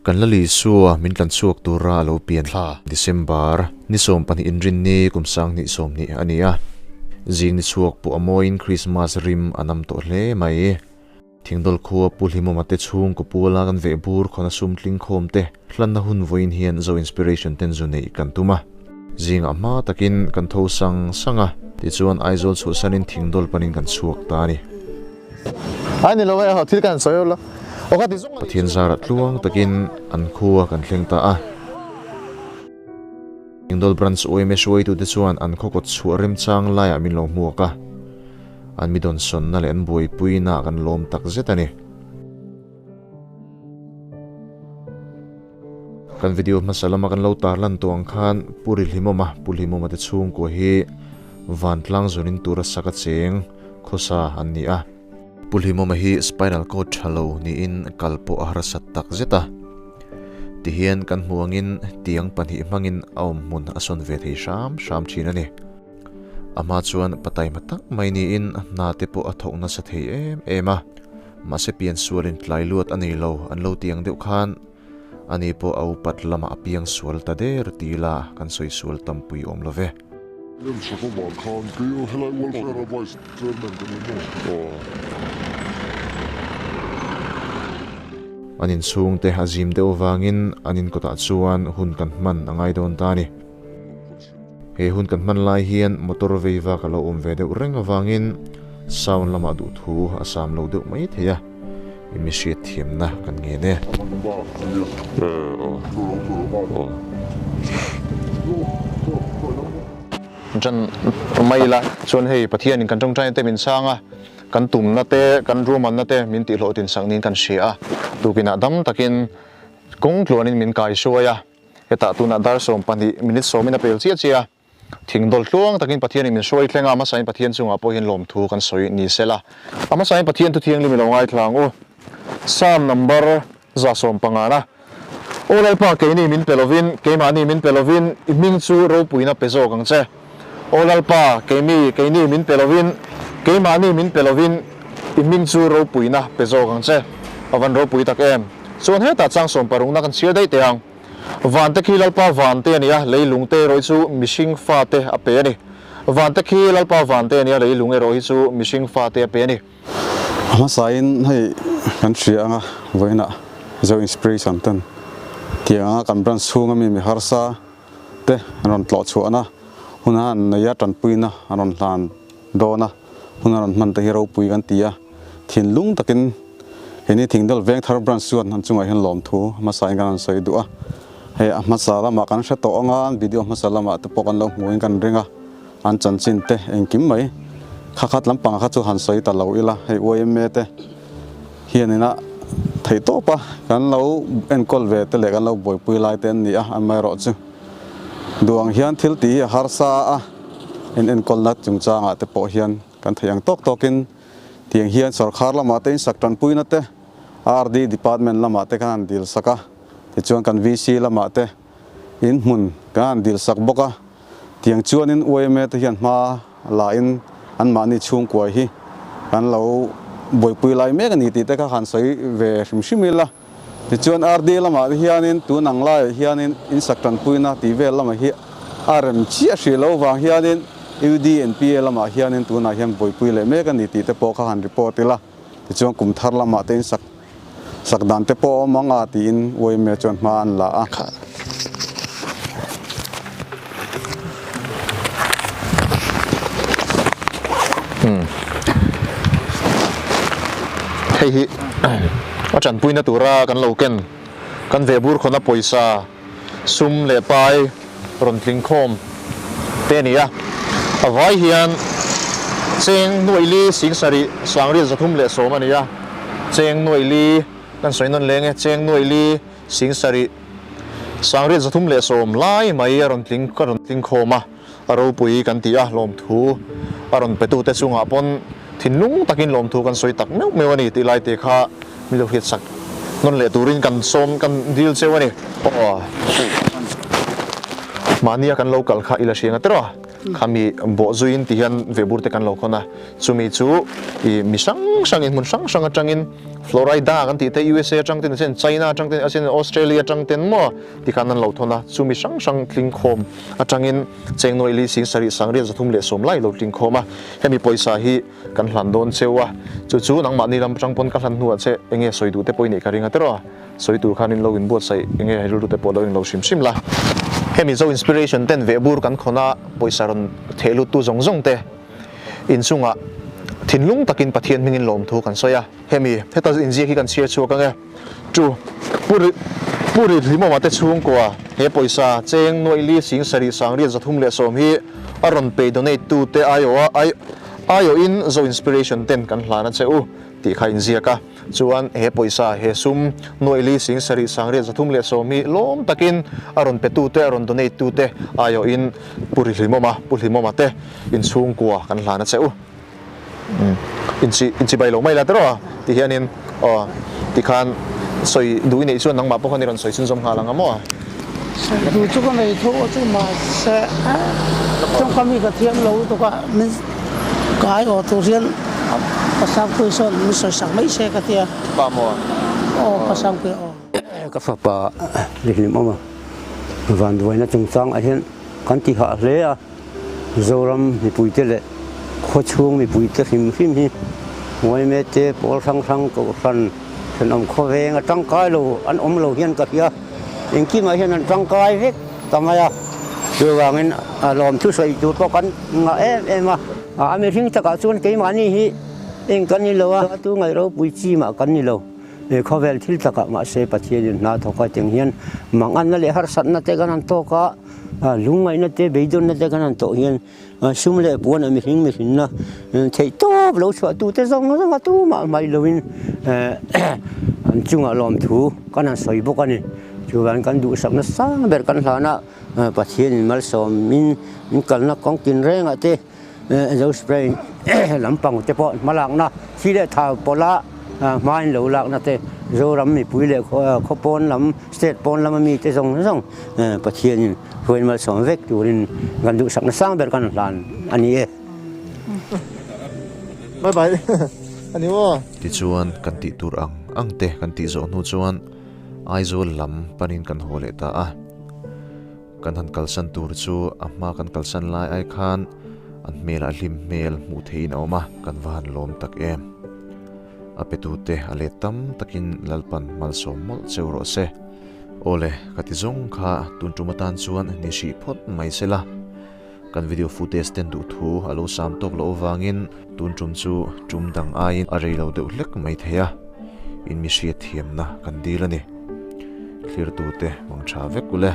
Kan la Isua min tlan chhuak tura a lo pian thla December ni 12 inrinni kum 2020 a ni a. Zing ni chhuak pawh a mawiin Krismas rim a nam tawh hle mai. Thingdawl khua Pu Hlimawma te chhung kaw puala kan veh bur khawna sum tling khawm te hlanna hun vawiin hian Zo Inspiration ten zu neih kan tum a. Zingah hma takin kan tho sang sang a, tichuan Aizawl chhuahsanin Thingdawl panin kan chhuak ta a ni. Pathian zarah tluang takin an khua kan thleng ta a. Thingdawl Branch yma hruaitute chuan an khaw kawt chhuah remchang laiah min lo hmuak a, an mi dawnsawnna leh an buaipuina kan lawm tak zet a ni. Kan video hmasa lama kan lo tarlan tawh ang khan Pu Rihlimawma, Pu Hlimawma te chhungkua hi vantlang zawnin tura sak a cheng khawsa an ni a. Pu Hlimawma hi spinal cord tha lo niin kal pawh a harsat tak zet a. Tihian kan hmu angin tiang pahnih hmangin a awm hmun a sawn ve thei hram hram thin a ni. A hma chuan pataima tak mai niin hna te pawh a thawk nasa thei em em a. Mahse piansualin tlai luat a nei lo an lo ti ang deuh khan ani pawh a upat lamah a piang sual ta der ti ila kan sawi sual tampui awm lo ve. An inchhungte a zim deuh avangin an inkawtah chuan hun kan hman a ngai dawn ta a ni. He hun kan hman lai hian motor veiva ka lo awm ve deuh reng avangin sound lamah duhthu a sam lo deuh mai thei a, i mi hriat thiamna kan ngen e. Ṭan mai ila chuan hei Pathianin kan ṭawngṭaina te min chhang a, kan tumna te, kan ruahmanna te min tihhlawhtin sak niin kan hria a, tukinah dam takin kawng tluanin min kai hruai a, hetah tunah dar 12 minute sawmin a pel chiah chiah a, thingdawl tluang takin Pathianin min hruai thleng a, a hmasain Pathian chungah pawh hian lawmthu kan sawi ni sela. A hmasain Pathian thu thianghlim i lo ngaithla ang u. Psalm number 150. Aw Lalpa, keini min pe lovin, keimahni min pe lovin, i hming chu ropuina pe zawk ang che. Aw Lalpa, keimi, keini min pe lovin, keimahni min pe lovin, i hming chu ropuina pe zawk ang che. A van ropui tak em! Chuan hetah chang sawmparukna kan chhiar daih teh ang. Vante khi Lalpa vante a ni a, leilung te erawh hi chu mihring fate a pe a ni. Vante khi Lalpa vante a ni a, leilung erawh hi chu mihring fate a pe a ni. A hmasain hei kan hria anga vawiinah Zo Inspiration ten tianga kan branch chhunga mi mi harsa te an rawn tlawh chhuahna hun a han nei a, tanpuina an rawn hlan dawn a, hun a rawn hman te hi ropui kan ti a, thinlung takin heini Thingdawl Vengthar branch chuan an chungah hian lawmthu hmasain kan rawn sawi duh a, hei a hmasa lamah kan hre tawh anga an video hmasa lamah te pawh kan lo hmuhin kan ring a. An chanchin te engkim mai kha khat lampang kha chu han sawi ta lo ila, hei yma te hian ina theih tawp a kan lo enkawl ve te leh kan lo buaipui lai te an ni a, amaherawh chu duh ang hian thil tih hi a harsa a, in enkawlna chungchangah te pawh hian kan theih ang tawk tawkin tiang hian sawrkhar lamah te insak tanpuina te RD department lamah te khan han dil sak a, tichuan kan VC lamah te in hmun kan han dil sak bawk a. Tiang chuanin yma te hian hma la in anmahni chhungkuai hi kan lo buaipui lai mek a ni tih te kha han sawi ve hrim hrim ila. Tichuan RD lamah te hianin tun ang laiah hianin insak tanpuina tih vel lamah hi a rem chiah hrih loh vang hianin UDNPA lamah hianin tunah hian buaipui leh mek a ni tih te pawh kha han report ila. Tichuan kum thar lamah te insak sak dan te pawh a awm ang a tiin yma chuan hma an la a. Hei hi a tanpuina tura kan lo ken kan ve bur khawna pawisa sum leh pai rawn tling khawm te a ni a, a vai hian cheng nuaih li sing sarih sangriat 310 a ni a, cheng nuaih li kan sawi nawn leng e, cheng nuaih li sing sarih sangriat 310 lai mai a rawn tling a rawn tling khawm a, a ropui kan ti a, lawmthu a rawn petute chungah pawn thinlung takin lawmthu kan sawi tak meuh meuh a ni tih lai te kha mi lo hriatsak nawn leh turin kan sawm kan dil cheu a ni. Aw. Mahnia kan lo kal kha i la hriang a tiraw? Khami bawh zuiin ti hian vehbur te kan lo khawn a, chumi chu i mi hrang hrangin hmun hrang hrang atangin Florida kan tih te USA atang ten a then China atang ten a then Australia atang ten maw tikhan an lo thawn a, chumi hrang hrang tling khawm atangin Chengnuai li sing sarih sangriat zathum leh sawm lai lo tling khawm a, hemi pawisa hi kan hlan dawn cheu a, chu chu nangmahni lam atang pawn ka hlan hnuah che enge sawi duh te pawh i neih ka ring a tiraw? Sawi tur khan in lo inbuatsaih enge rilru te pawh lo englo hrim hrim la. Hemi Zo Inspiration ten vehbur kan khawn a pawisa rawn theh lut tu zawng zawng te inchungah thinlung takin Pathian hmingin lawmthu kan sawi a. Hemi heta inziak hi kan chhiar chhuak ange. Chu Pu Pu Rihlimawma te chhungkua he pawisa cheng nuaih li sing sarih sangriat 310 hi a rawn pei donate tu te aiawh a aiawhin Zo Inspiration ten kan hlan a che u tih kha inziak a. Chuan he pawisa, he sum, nuaih li sing sarih sangriat 310 hi lawm takin a rawn petute, a rawn donate tute aiawhin Pu Rihlimawma, Pu Hlimawma te inchhungkua kan hlan a che u. Inchi, inchibai lo mai la tiraw a? Ti hianin aw tikhan sawi duh i neih chuan nangmah pawh khan i rawn sawi chhunzawm nghal ang a maw? Sawi duh chu ka nei tho a chu mahse tawngkam hi ka thiam lo lutuk a, min kai aw tur hian Pasangpuii sawn min sawi sak mai se ka tia. Pa maw? Aw Pasangpuii aw. Ka fapa Rihlimawma vanduaina chungchang ah hian kan ti hah hle a, Zoram mipuite leh khawchhung mipuite hrim hrim hi Ngawime te pawl hrang hrang kohhran thenawm khawveng a tangkai lo an awm lo hian ka hria, engkimah hian an tangkai vek ta mai a, chuvangin a lawm thusawi tur pawh kan ngah em em a, a mihring takah chuan keimahni hi eng kan ni lo a, tu ngaih ropui chi mah kan ni lo. He khawvel thil takah mahse Pathianin hna thawk a teng hian manganna leh harsatna te kan han tawk a, lungngaihna te beidawnna te kan han tawh hian sum leh puan a mihring mihrinna theih tawp lo chhuah tu te zawng zawng a tumah hmaih loin an chungah lawmthu kan han sawi bawk a ni. Chuvangin kan duhsakna sang ber kan hlan a, Pathianin malsawmin min kalna kawng tinrengah te, Zo spray lampang te pawh hma lakna thi leh thau pawlh a hmain lo lakna te Zoram mipui leh khaw pawn lam state pawn lama mite zawng zawng Pathianin hruain malsawm vek turin kan duhsakna sang ber kan hlan a ni e. Bye bye a ni maw? Tichuan kan tih tur ang ang te kan tih zawh hnu chuan Aizawl lam panin kan haw leh ta a. Kan han kalsan tur chu a hma kan kalsan lai ai khan an hmelah hlim hmel hmuh theihin a awm a, kan va han lawm tak em. A petute a let tam takin Lalpan malsawm mawlh cheu rawh se. Awle, ka ti zawng kha tun tum atan chuan ni hrih phawt mai se la. Kan video footage ten duh thu a lo sam tawk loh avangin tun tum chu tum dang aiin a rei lo deuh hlek mai thei a, in mi hriatthiamna kan dil a ni. Thlirtute mang tha vek ule.